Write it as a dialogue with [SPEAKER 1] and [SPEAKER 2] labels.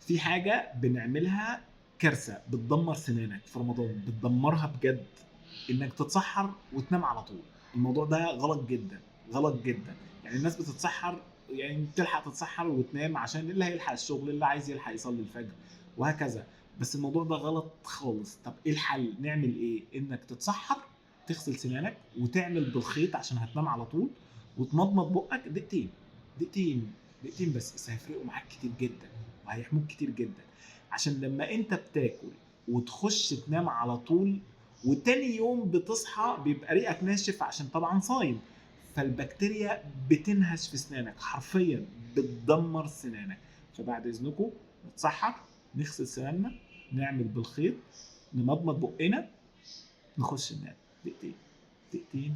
[SPEAKER 1] في حاجة بنعملها كارثة بتدمر سنانك في رمضان، بتدمرها بجد، انك تتسحر وتنام على طول. الموضوع ده غلط جدا، غلط جدا. يعني الناس بتتسحر، يعني بتلحق تتسحر وتنام عشان اللي هيلحق الشغل، اللي عايز يلحق يصلي الفجر وهكذا، بس الموضوع ده غلط خالص. طب ايه الحل؟ نعمل ايه؟ انك تتسحر، تغسل سنانك وتعمل بالخيط عشان هتنام على طول، وتمضمض بقك دقيقتين، دقيقتين، دقيقتين بس هيفرقوا معاك كتير جدا وهيحموك كتير جدا. عشان لما انت بتاكل وتخش تنام على طول وتاني يوم بتصحى بيبقى ريقك ناشف عشان طبعا صايم، فالبكتيريا بتنهش في سنانك حرفيا، بتدمر سنانك. فبعد اذنكم نتسحر، نغسل سناننا، نعمل بالخيط، نمضمض بقنا، نخش ننام دقيقتين، دقيقتين